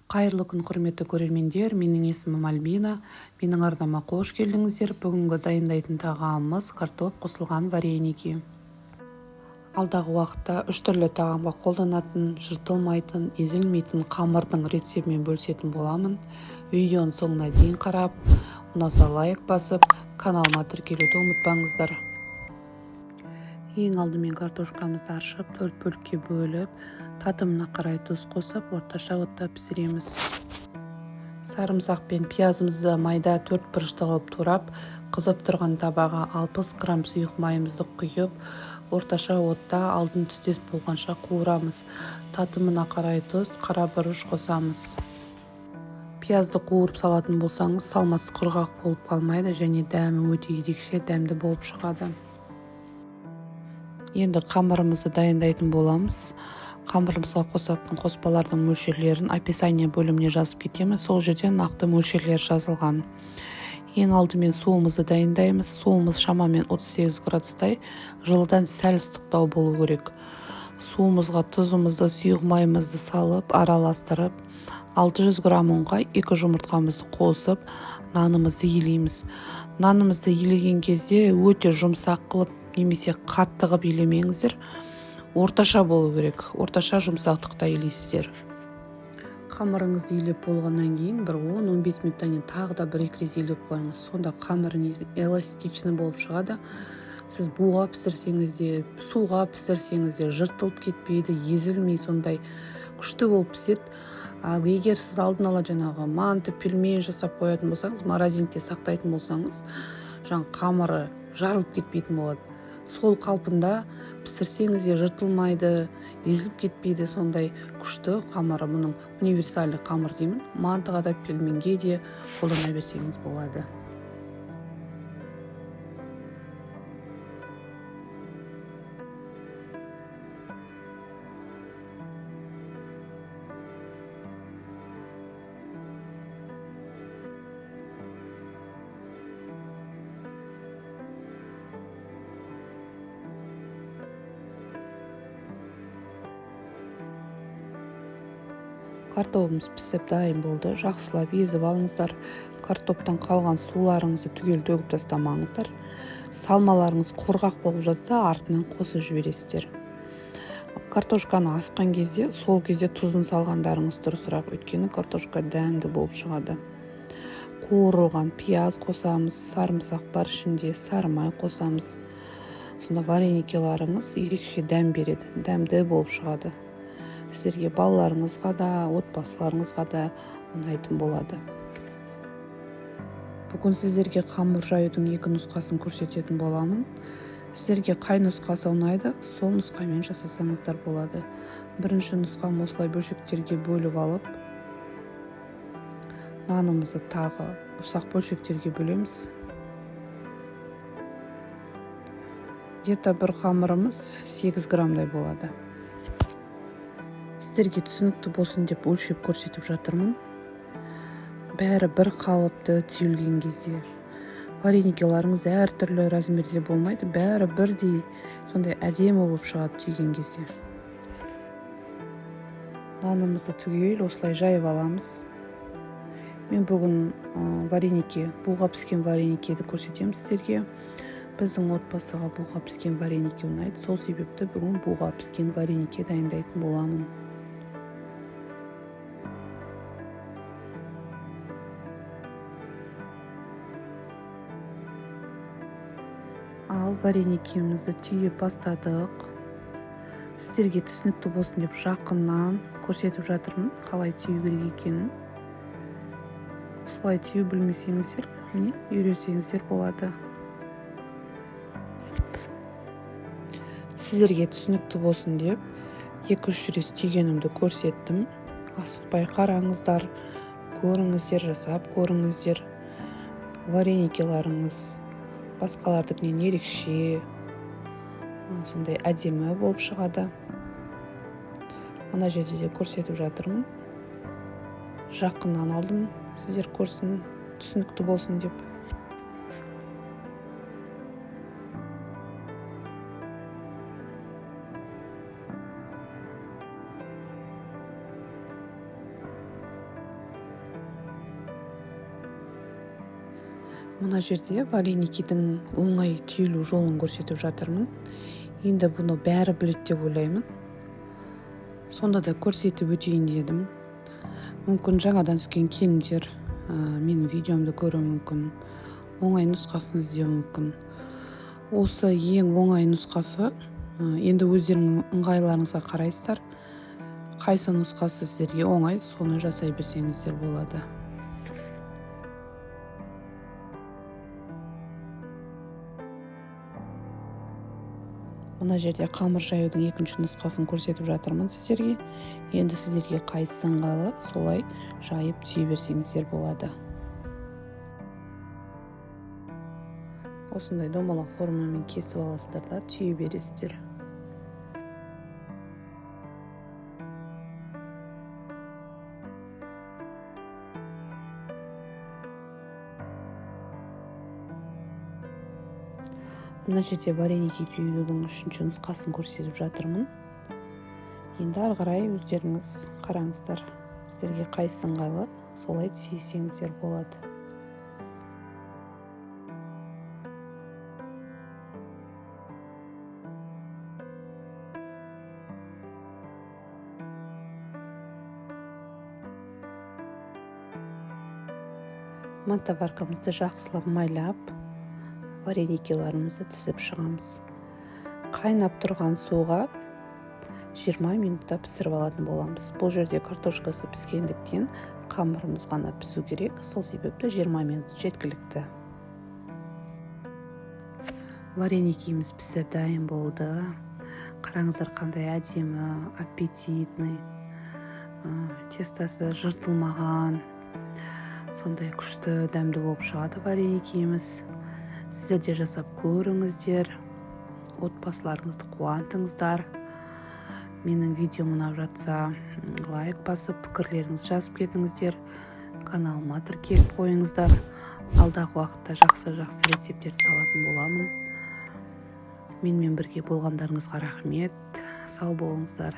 Қайырлы күн, құрметті көрермендер! Менің есімім Альбина. Менің арнама қош келдіңіздер. Бүгінгі дайындайтын тағамымыз картоп қосылған вареники. Алдағы уақытта үш түрлі тағамға қолданатын, жыртылмайтын, езілмейтін қамырдың рецептімен бөлісетін боламын. Видеоның соңына дейін қарап, ұнаса лайк басып, каналыма тіркелуді ұмытпаңыздар. Ең алдымен картошкамызды аршып, төрт бөлікке бөліп, татымына қарай тұз қосып, орташа отта пісіреміз. Сарымсақ пен пиязымызды майда төрт бұрышты қылып турап, қызып тұрған табаға 60 грамм сұйық майымызды құйып, орташа отта алтын түстес болғанша қуырамыз. Татымына қарай тұз, қара бұрыш қосамыз. Пиязды қуырып салатын болсаңыз, салмасы құрғақ болып қалмайды және дәмі өте ерекше дәмді болып шығады. Енді қамырымызды дайындайтын боламыз. Қамырымызға қосатын қоспалардың мөлшерлерін описание бөліміне жазып кетемін. Сол жерде нақты мөлшерлер жазылған. Ең алдымен суымызды дайындаймыз. Суымыз шамамен 38 градустай, жылыдан сәл ыстықтау болу керек. Суымызға тұзымызды, сұйық майымызды салып, араластырып, 600 грамм ұнға 2 жұмыртқамызды қосып, нанымызды елейміз. Нанымызды елеген кезде өте жұмсақ қылып немесе қатты қылып елемеңіздер. Орташа болу керек. Орташа жұмсақтықта елейсіздер. Қамырыңызды елеп болғаннан кейін бір 10-15 минуттан кейін тағы да бір-екі рет елеп қойыңыз. Сонда қамырыңыз эластичный болып шығады. Сіз буға пісірсеңіз де, суға пісірсеңіз де жыртылып кетпейді, езілмей, сондай күшті болып піседі. Ал егер сіз алдын ала жаңағы манты, пельмень жасап қоятын болсаңыз, морозильникте сақтайтын болсаңыз, жаңа қамыры жарылып кетпейтін болады. Сол қалпында пісірсеңіз де жыртылмайды, езіліп кетпейді, сондай күшті қамыры. Бұның универсальный қамыр деймін. Мантыға да, пельменге де қолдана берсеңіз болады. Картобымыз пісіп дайын болды. Жақсылап езіп алыңыздар. Картоптан қалған суларыңызды түгел төгіп тастамаңыздар. Салмаларыңыз құрғақ болып жатса, артынан қосып жібересіздер. Картошканы асқан кезде, сол кезде тұзын салғандарыңыз дұрысырақ, өйткені картошка дәмді болып шығады. Қуырылған пияз қосамыз, сарымсақ бар ішінде, сары май қосамыз. Сонда вареникеларыңыз ерекше дәм береді, дәмді болып шығады. Сіздерге, балаларыңызға да, отбасыларыңызға да ұнайтын болады. Бүгін сіздерге қамыр жаюдың екі нұсқасын көрсететін боламын. Сіздерге қай нұсқасы ұнайды, сол нұсқамен жасасаңыздар болады. Бірінші нұсқам осылай бөлшектерге бөліп алып, нанымызды тағы ұсақ бөлшектерге бөлеміз. Где-то бір қамырымыз 8 граммдай болады. Сіздерге түсінікті болсын деп өлшеп көрсетіп жатырмын. Бәрі бір қалыпты түйілген кезде вареникеларыңыз әртүрлі размерде болмайды, бәрі бірдей сондай әдемі болып шығады түйген кезде. Нанымызды түгел осылай жайып аламыз. Мен бүгін вареники, буға піскен вареникеді көрсетемін сіздерге. Біздің отбасыға буға піскен вареники ұнайды, сол себепті бүгін буға піскен вареники дайындайтын боламын. Ал вареникімізді түйіп бастадық. Сіздерге түсінікті болсын деп жақыннан көрсетіп жатырмын, қалай түю керек екенін. Осылай түю білмесеңіздер, міне үйренсеңіздер болады. Сіздерге түсінікті болсын деп екі-үш рет түйгенімді көрсеттім. Асықпай қараңыздар, көріңіздер, жасап көріңіздер. Вареникеларыңыз басқалардікінен ерекше, сондай әдемі болып шығады. Мына жерде де көрсетіп жатырмын. Жақыннан алдым, сіздер көрсін, түсінікті болсын деп. Мына жерде вареникидің оңай түйілу жолын көрсетіп жатырмын. Енді бұны бәрі біледі деп ойлаймын, сонда да көрсетіп өтейін дедім. Мүмкін, жаңадан түскен келіндер менің видеомды көруі мүмкін, оңай нұсқасын іздеуі мүмкін. Осы ең оңай нұсқасы. Енді өздеріңнің ыңғайларыңызға қарайсыздар, қайсы нұсқасы сіздерге оңай, соны жасай берсеңіздер болады. Мына жерде қамыр жаюдың екінші нұсқасын көрсетіп жатырмын сіздерге. Енді сіздерге қайсысы ыңғайлы, солай жайып түйе берсеңіздер болады. Осындай домалақ формамен кесіп аласыздар да, түйе бересіздер. Мына жерде вареники түюдің үшінші нұсқасын көрсетіп жатырмын. Енді ары қарай өздеріңіз қараңыздар, сіздерге қайсысы ыңғайлы, солай түйсеңіздер болады. Мантоваркамызды жақсылап майлап, вареникиларымызды тізіп шығамыз. Қайнап тұрған суға 20 минутта пісіріп алатын боламыз. Бұл жерде картошкасы піскендіктен, қамырымыз ғана пісу керек, сол себепті 20 минут жеткілікті. Вареникиміз пісіп дайын болды. Қараңыздар, қандай әдемі, аппетитный, тестосы жыртылмаған, сондай күшті, дәмді болып шығады вареникиміз. Сіздер де жасап көріңіздер, отбасыларыңызды қуантыңыздар. Менің видеом ұнап жатса, лайк басып, пікірлеріңізді жазып кетіңіздер, каналыма тіркеліп қойыңыздар. Алдағы уақытта жақсы жақсы рецепттерді салатын боламын. Менімен бірге болғандарыңызға рахмет, сау болыңыздар.